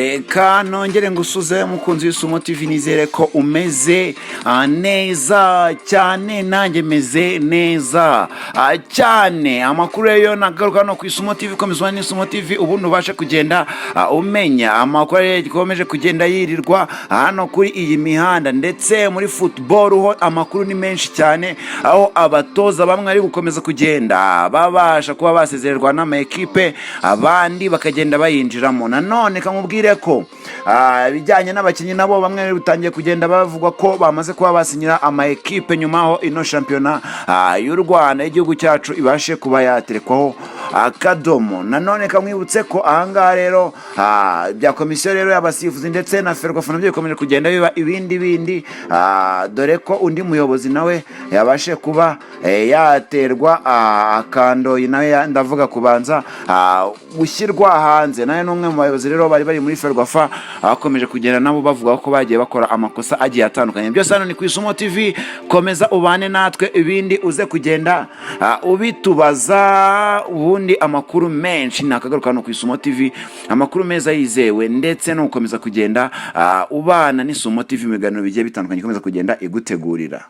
Reka nongere ngusuze, mukunzi w'Isumo TV. Nizere ko umeze neza cyane, nanjye meze neza cyane. Amakuru rero nagaruka no ku Isumo TV. Komeza n'Isumo TV, ubundi ubashe kugenda umenya amakuru rero ikomeje kugenda yirirwa hano kuri iyi mihanda. Ndetse muri football ho amakuru ni menshi cyane, aho abatoza bamwe bari gukomeza kugenda babasha kuba basezererwa n'ama ekipe, abandi bakagenda bayinjiramo. Nanone kamubwire ko ibijyanye n'abakinnyi nabo bamwe bitangiye kugenda bavugwa ko bamaze kuba basinyira ama ekipe, nyuma aho ino shampiyona y'u Rwanda, y'igihugu cyacu, ibashe kuba yaterekwaho akadomo. Nanone kamwibutse ko ahangaha rero bya komisiyo rero y'abasifuzi ndetse na FERWAFA nabyo bikomeje kugenda biba ibindi bindi, dore ko undi muyobozi nawe yabashe kuba yaterwa akandoyi nawe ndavuga kubanza gushyirwa hanze. Nawe ni umwe mu bayobozi rero bari muri FERWAFA, bakomeje kugenda nabo bavuga ko bagiye bakora amakosa agiye atandukanye. Byose hano ni ku Isumo TV. Komeza ubane natwe, ibindi uze kugenda ubitubaza. Ubundi amakuru menshi nakagaruka hano ku Isumo TV, amakuru meza yizewe, ndetse no gukomeza kugenda ubana n'Isumo TV mu biganiro bigiye bitandukanye ikomeza kugenda igutegurira.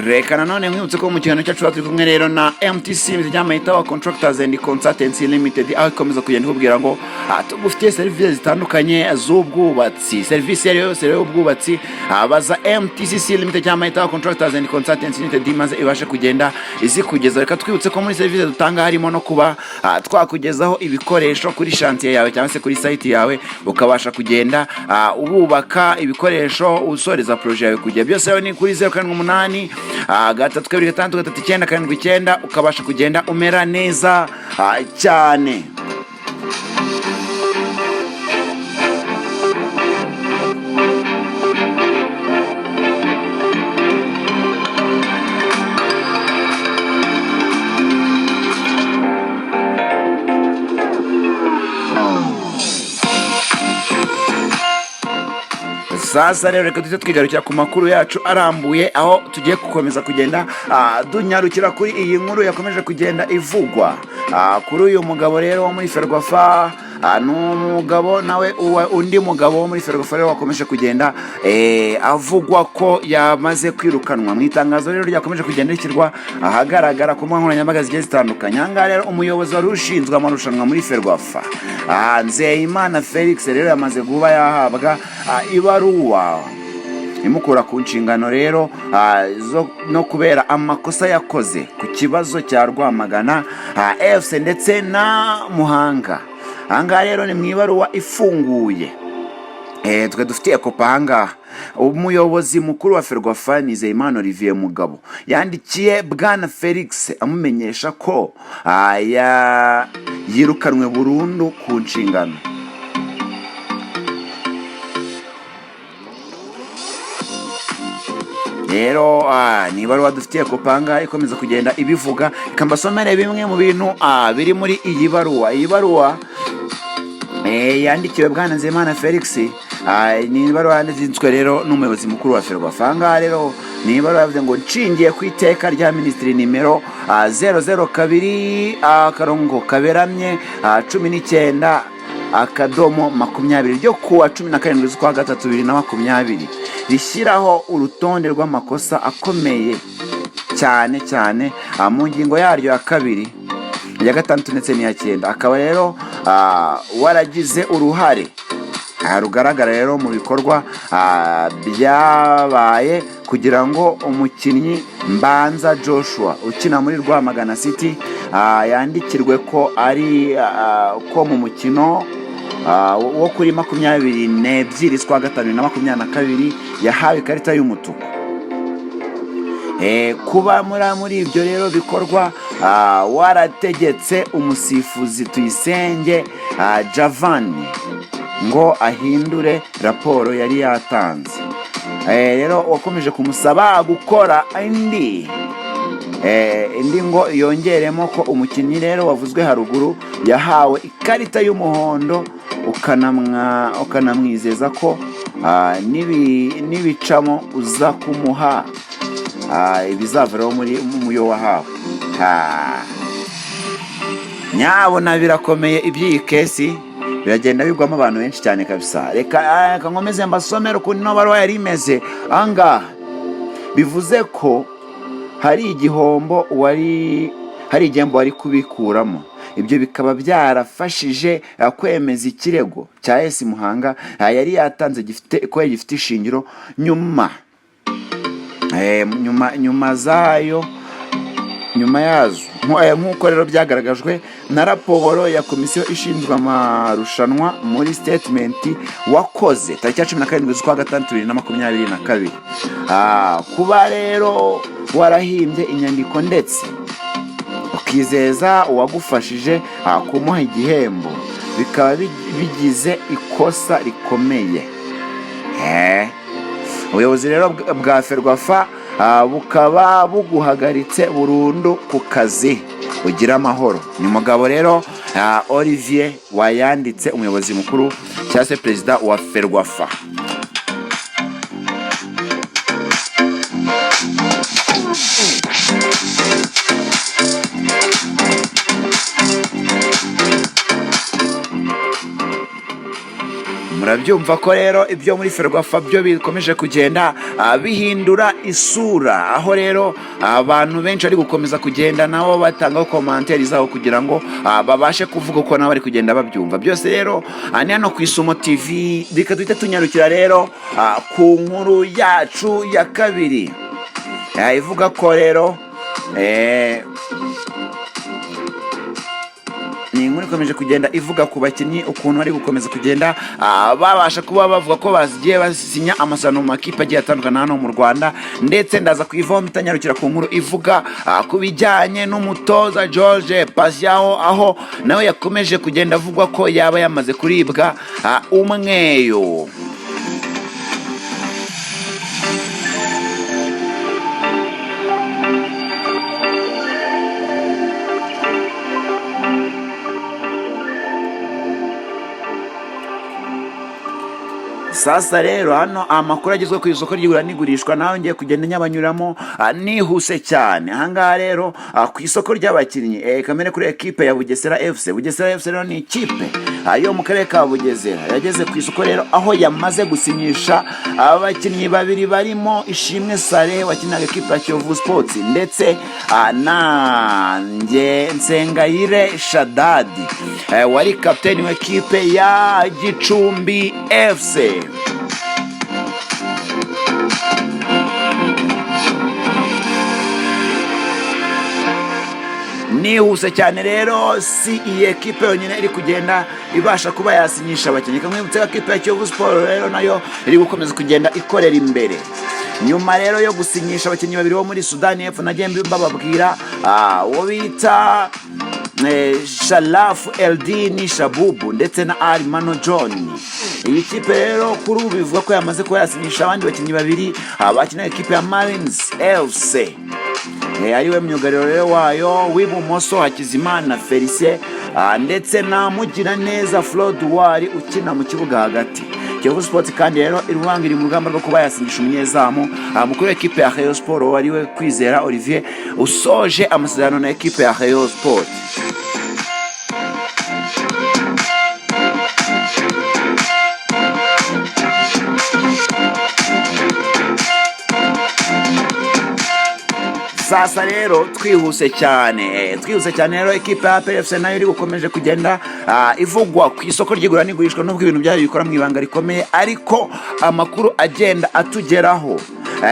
Reka nanone nkwibutse ko mu kiganiro cyacu tuba turi kumwe rero na MTC Limited, wa Contractors and Consultancy Limited, aho ikomeza kugenda ikubwira ngo tugufitiye serivisi zitandukanye z'ubwubatsi. Serivisi iyo ari yo yose rero y'ubwubatsi, baza MTCC Limited cyangwa Mahita Contractors and Consultancy Limited, maze ibashe kugenda izikugeza. Reka twibutse ko muri serivisi dutanga harimo no kuba twakugezaho ibikoresho kuri chantier yawe cyangwa se kuri site yawe, ukabasha kugenda ububaka ibikoresho, usoreza projet yawe kujya. Byose rero ni kuri 078 326 3979, ukabasha kugenda umera neza cyane. Sasa rero reka duhite twigarukira ku makuru yacu arambuye, aho tugiye gukomeza kugenda dunyarukira kuri iyi nkuru yakomeje kugenda ivugwa kuri uyu mugabo rero wo muri FERWAFA. Ni umugabo nawe undi mugabo wo muri FERWAFA rero wakomeje kugenda avugwa ko yamaze kwirukanwa, mu itangazo rero ryakomeje kugenda rishyirwa ahagaragara ku mbuga nkoranyambaga zigiye zitandukanye. Aha ngaha rero umuyobozi wari ushinzwe amarushanwa muri FERWAFA, Nzeyimana Felix, rero yamaze kuba yahabwa ibaruwa imukura ku nshingano rero zo no kubera amakosa yakoze ku kibazo cya Rwamagana FC ndetse na Muhanga. Ahangaha rero ni mu ibaruwa ifunguye twe dufitiye kopa. Ahangaha umuyobozi mukuru wa FERWAFA, Nizeyimana Olivier Mugabo, yandikiye bwana Felix amumenyesha ko yirukanwe burundu ku nshingano. Rero ni ibaruwa dufitiye kopanga ikomeza kugenda ibivuga. Reka mbasomere bimwe mu bintu biri muri iyi baruwa. Iyi baruwa yandikiwe bwana Nzeyimana Felix, ni ibaruwa yanditswe rero n'umuyobozi mukuru wa FERWAFA. Aha ngaha rero ni ibaruwa yavuze ngo: "Nshingiye ku iteka rya minisitiri nimero 002-19-20 ryo kuwa 17 z'ukwa gatatu 2020, rishyiraho urutonde rw'amakosa akomeye cyane cyane, mu ngingo yaryo ya kabiri, iya gatandatu ndetse n'iya cyenda, akaba rero waragize uruhare rugaragara rero mu bikorwa byabaye kugira ngo umukinnyi Mbanza Joshua ukina muri Rwamagana City yandikirwe ko ari ko mu mukino wo kuri 22 z'ukwa gatanu 2022 yahawe ikarita y'umutuku. Kuba muri ibyo rero bikorwa warategetse umusifuzi Tuyisenge Javani ngo ahindure raporo yari yatanze, rero wakomeje kumusaba gukora indi." Indi ngo yongeremo ko umukinnyi rero wavuzwe haruguru yahawe ikarita y'umuhondo, ukanamwizeza ko n'ibicamo uza kumuha ibizaviraho muri muyo wahawe. Ha. Nyabona birakomeye, iby'iyi case biragenda bigwamo abantu benshi cyane kabisa. Reka nkomeze mbasomere ukuntu ino baruwa yari imeze ahangaha. Bivuze ko hari igihombo wari, hari igihembo wari kubikuramo, ibyo bikaba byarafashije kwemeza ikirego cya AS Muhanga yari yatanze gifite ko gifite ishingiro. Nyuma zayo, nyuma yazo, nk'uko rero byagaragajwe na raporo ya komisiyo ishinzwe amarushanwa muri statement wakoze tariki ya 17 z'ukwa gatandatu 2022. Kuba rero warahimbye inyandiko ndetse ukizeza uwagufashije kumuha igihembo bikaba bigize ikosa rikomeye. Ubuyobozi rero bwa FERWAFA bukaba buguhagaritse burundu ku kazi. Ugira amahoro. Ni mugabo rero Olivier wayanditse, umuyobozi mukuru cyangwa se perezida wa FERWAFA. Murabyumva ko rero ibyo muri FERWAFA byo bikomeje kugenda bihindura isura, aho rero abantu benshi bari gukomeza kugenda nabo batangaho commentaires zabo kugira ngo babashe kuvuga uko nabo bari kugenda babyumva byose. Rero ni hano ku Isumo TV. Reka duhite tunyarukira rero ku nkuru yacu ya kabiri ivuga ko rero ni inkuru ikomeje kugenda ivuga ku bakinnyi, ukuntu bari gukomeza kugenda babasha kuba bavuga ko bagiye basinya amasezerano mu makipe agiye atandukanye hano mu Rwanda. Ndetse ndaza kuyivaho mpita ku nkuru ivuga ku bijyanye n'umutoza George Paixão, aho nawe yakomeje kugenda avugwa ko yaba yamaze kuribwa umweyo. Sasa rero hano amakuru agezwe ku isoko ry'igura n'igurishwa, nawe ngiye kugenda nyabanyuramo nihuse cyane. Ahangaha rero ku isoko ry'abakinnyi, kamere kuri ekipe ya Bugesera FC. Bugesera FC rero ni ikipe yo mu karere ka Bugesera yageze ku isoko rero, aho yamaze gusinyisha abakinnyi babiri barimo Ishimwe Sare wakinaga ekipe ya Kiyovu Sports, ndetse na Nsengayire Shadadi wari kapiteni w'ekipe ya Gicumbi FC. Nihuse cyane rero, si iyi ekipe yonyine iri kugenda ibasha kuba yasinyisha abakinnyi. Kamwe ko ekipe ya Kiyovu Sport rero nayo iri gukomeza kugenda ikorera imbere, nyuma rero yo gusinyisha abakinnyi babiri bo muri Sudani y'Epfo nagiye mbababwira, uwo bita Sharafu Eldini Shabubu ndetse na Ali Mano John. Iyi kipe rero kuri ubu bivuga ko yamaze kuba yasinyisha abandi bakinnyi babiri bakina ekipe ya Marines FC, ariwe myugariro rero wayo w'ibumoso Hakizimana Felicien, ndetse na Mugiraneza Froduwari ukina mu kibuga hagati. Kiyovu Sport kandi rero irwanga iri mu rugamba rwo kuba yasinyisha umunyezamu mukuru w'ekipe ya Rayon Sport, ariwe Kwizera Olivier usoje amasezerano na ekipe ya Rayon Sport. Sasa rero twihuse cyane rero, ekipe ya APR FC nayo iri gukomeje kugenda ivugwa ku isoko ry'igura n'igurishwa, nubwo ibintu byayo bikora mu ibanga rikomeye, ariko amakuru agenda atugeraho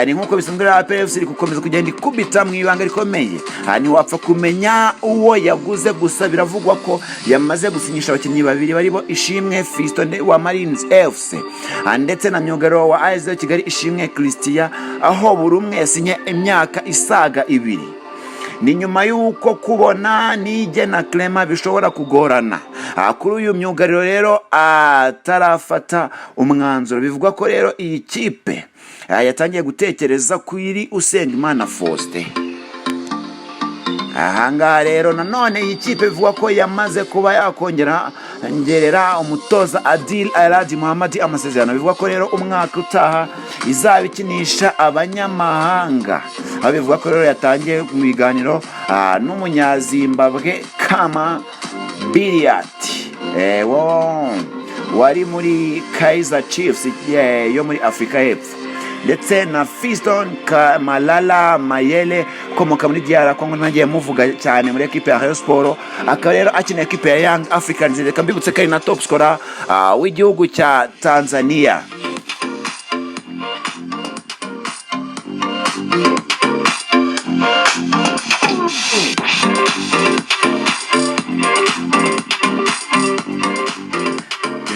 ni nk'uko bisanzwe rero, APR FC iri gukomeza kugenda ikubita mu ibanga rikomeye. Ntiwapfa kumenya uwo yaguze, gusa biravugwa ko yamaze gusinyisha abakinnyi babiri barimo Ishimwe Fiston wa Marines FC, ndetse na myugariro wa AS Kigali Ishimwe Christian, aho buri umwe yasinye imyaka isaga 2. Ni nyuma y'uko kubona Niyigena Clement bishobora kugorana. Kuri uyu myugariro rero atarafata umwanzuro, bivugwa ko rero iyi kipe yatangiye gutekereza kuri Usengimana Faustin. Ahangaha rero nanone iyi kipe bivugwa ko yamaze kuba yakongera ngerera umutoza Adil Aradi Muhammad amasezerano. Bivugwa ko rero umwaka utaha izaba ikinisha abanyamahanga, aho bivugwa ko rero yatangiye mu biganiro n'Umunyazimbabwe Khama Billiat wari muri Kaizer Chiefs yo muri Afurika y'Epfo, ndetse na Fiston Kamalala Mayele ukomoka muri DR Congo, nagiye muvuga cyane muri ekipe ya Rayon Sport, akaba rero akina ekipe ya Young Africans. Reka mbibutse ko ari na top scorer w'igihugu cya Tanzania.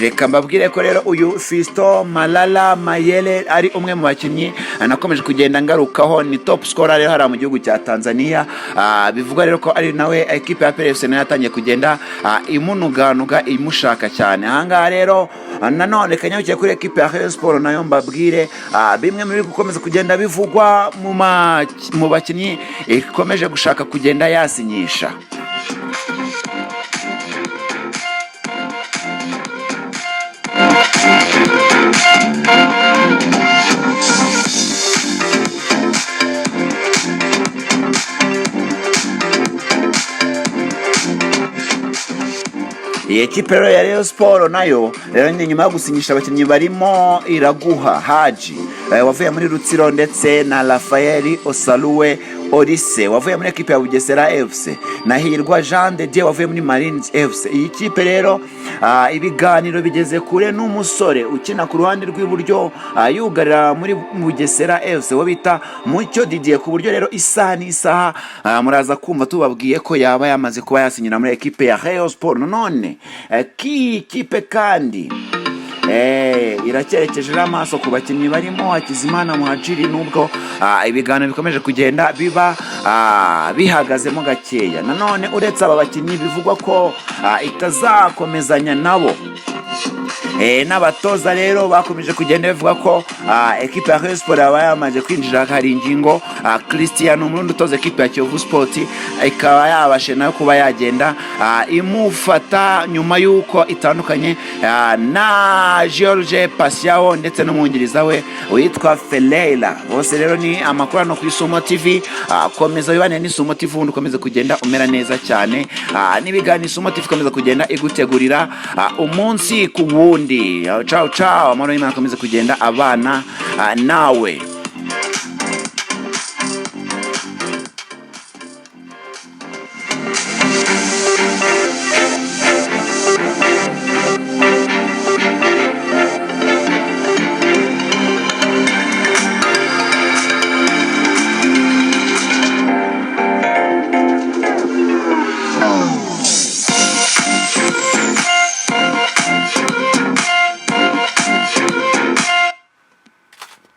Reka mbabwire ko rero uyu Fiston Malala Mayele ari umwe mu bakinnyi nakomeje kugenda ngarukaho, ni top scorer rero hariya mu gihugu cya Tanzania. Bivugwa rero ko ari nawe ekipe ya APR FC nayo yatangiye kugenda imunuganuga, imushaka cyane. Ahangaha rero nanone kanyarukiye kuri ekipe ya Rayon Sport, nayo mbabwire bimwe mu biri gukomeza kugenda bivugwa mu bakinnyi ikomeje gushaka kugenda yasinyisha. Iyi ekipe rero ya Rayon Sport nayo rero ni nyuma yo gusinyisha abakinnyi barimo Iraguha Haji wavuye muri Rutsiro, ndetse na Rafael Osaluwe Orise wavuye muri ekipe ya Bugesera FC, na Hirwa Jean de Dieu wavuye muri Marines FC. Iyi kipe rero ibiganiro bigeze kure n'umusore ukina ku ruhande rw'iburyo, yugarira muri Bugesera FC, wo bita Mucyo Didier, ku buryo rero isaha n'isaha muraza kumva tubabwiye ko yaba yamaze kuba yasinyira muri ekipe ya Rayon Sport. None k'iyi kipe kandi iracyerekeje amaso ku bakinnyi barimo Hakizimana Muhajiri, nubwo ibiganiro bikomeje kugenda biba bihagazemo gakeya. Nanone uretse aba bakinnyi bivugwa ko itazakomezanya nabo, n'abatoza rero bakomeje kugenda bavuga ko ekipe ya Rayon Sport yaba yamaze kwinjira hari ingingo Christian Umurundi utoza ekipe ya Kiyovu Sport, ikaba yabashe nayo kuba yagenda imufata nyuma y'uko itandukanye na George Pasiao ndetse n'umwungiriza we witwa Ferreira. Bose rero ni amakuru hano ku Isumo TV. Komeza wibane n'Isumo TV, ubundi ukomeze kugenda umera neza cyane n'ibiganiro Isumo TV ikomeza kugenda igutegurira umunsi ku wundi. Ciao ciao, amahoro y'Imana akomeze kugenda abana nawe.